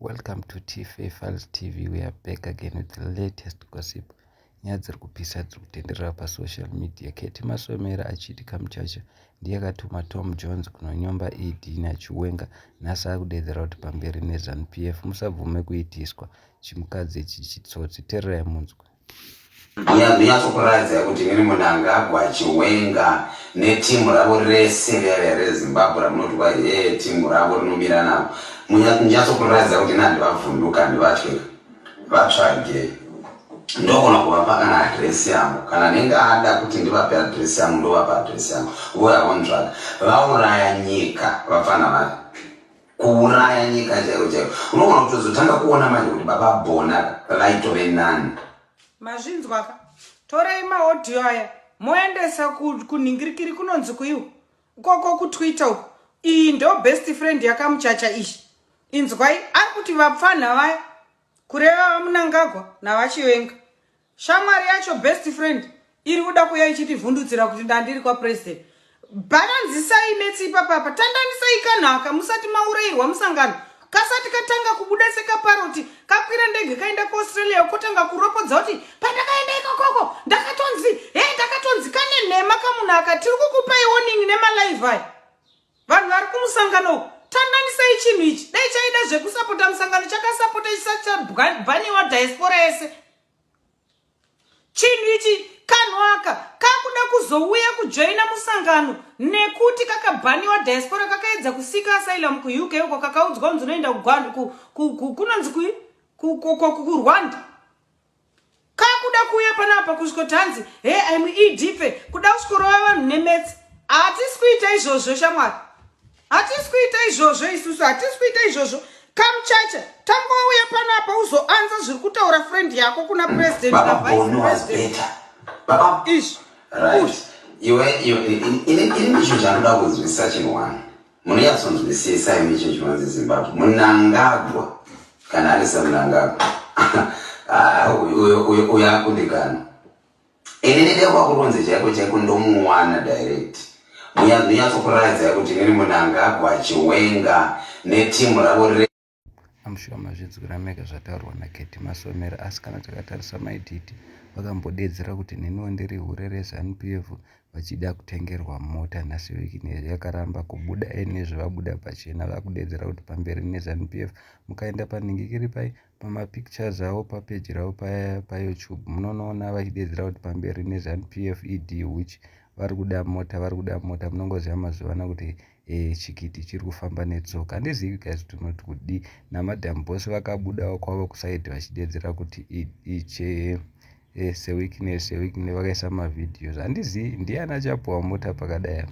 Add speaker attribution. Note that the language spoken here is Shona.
Speaker 1: Welcome to TFA Files TV. We are back again with the latest gossip. Nyaya dziri kupisa dziri kutenderera pasocial media. Keti Masomera achiti Kamuchacha ndiye akatuma Tom Jones kunonyomba ED naChiwenga. Nhasi akudedzera kuti pamberi neZanu PF. Musabvume kuitiswa chimukadzi ichi chitsotsi. Tererai munzwe.
Speaker 2: Ndonyatsokuratidza kuti inini Mnangagwa, Chiwenga netimu ravo rese riya reZimbabwe ramunoti kwa he timu ravo rinomira navo, ndonyatsokuratidza kuti ini handivavhunduka, handivatye. Vatsvage, ndogona kuvapa kana adhiresi yangu. Kana nenge ada kuti ndivape adhiresi yangu, ndovapa adhiresi yangu, voya vonzvaga. Vauraya nyika vapfana vari kuuraya nyika chaiko chaiko. Unogona kutozotanga kuona manje kuti baba Bona vaitove nani.
Speaker 3: Mazvinzwaka? Torai maaudio aya moendesa kunhingirikiri kunonzi kuiwo ukoko kuTwitter uko. Iyi ndo best friend yakamuchacha iyi. Inzwai, ari kuti vapfanha vaya, kureva vaMunangagwa navaChivenga. Shamwari yacho, best friend, iri kuda kuya ichitivhundutsira kuti ndandiri kwapresident. Bharanzisai metsi ipapapa, tandanisai kanhaka musati maurayirwa musangano kasati katanga kubuda sekaparoti kakwira ndege kaenda kuAustralia, kotanga kuropodza kuti pandakaenda ikokoko ndakatonzi he, ndakatonzi. Kane nhema kamunhu aka. Tiri kukupai warning nemalive aya. Vanhu vari kumusangano uku, tandanisai chinhu ichi. Dai chaida zvekusapota musangano, chakasapota chisati chabhaniwa diaspora yese. Chinhu ichi, kanhu aka kakuda kuzouya kujoina musangano nekuti kakabhaniwa diaspora. Kakaedza kuseeka asylum kuUK uko, kakaudzwa kunzi unoenda kunonzi kuRwanda. Kakuda kuuya panapa kusvikoti hanzi he, I'm ED, kuda kusvikorova vanhu nemetsi. Hatisi kuita izvozvo, shamwari, hatisi kuita izvozvo. Isusu hatisi kuita izvozvo. Kamuchacha, tangouya panapa uzoanza zviri kutaura friend yako kuna president
Speaker 2: Baba
Speaker 3: navice
Speaker 2: Bono was
Speaker 3: president.
Speaker 2: better, baba.
Speaker 3: Izvi.
Speaker 2: Right, iwe iwe, ini chinhu chandoda kunzwisisa chinhu one, munonyatsonzwisisa imi chinhu chinonzi Zimbabwe. Munangagwa, kana ari saMunangagwa, ah, uyo akundikana. Ini ndide kwakuronze chaiko chaiko, ndomuwana direct. Ndonyatsokuratidza kuti inini Munangagwa, Chiwenga netimu ravo.
Speaker 1: I'm sure mazvinzwira mega zvataurwa naKeti Masomera. Asi kana takatarisa, Maititi vakambodedzera kuti neniwo ndiri hure reZanu PF, vachida kutengerwa mota. Nhasi wiki yakaramba kubuda enezvo, vabuda pachena vakudedzera kuti pamberi neZanu PF. Mukaenda panhingikiri pai pamapictures avo papeji ravo paYouTube, munonoona vachidedzera kuti pamberi neZanu PF, ED, which vari kuda mota, vari kuda mota. Munongoziva mazuva ano kuti chikiti chiri kufamba netsoka. Handizivi guys, tinoti kudi naMadam Boss vakabudawo kwavo kuside vachidedzera kuti iche seweakness, seweakness, vakaisa mavideos. Handizivi ndiani achapuwa mota pakadai.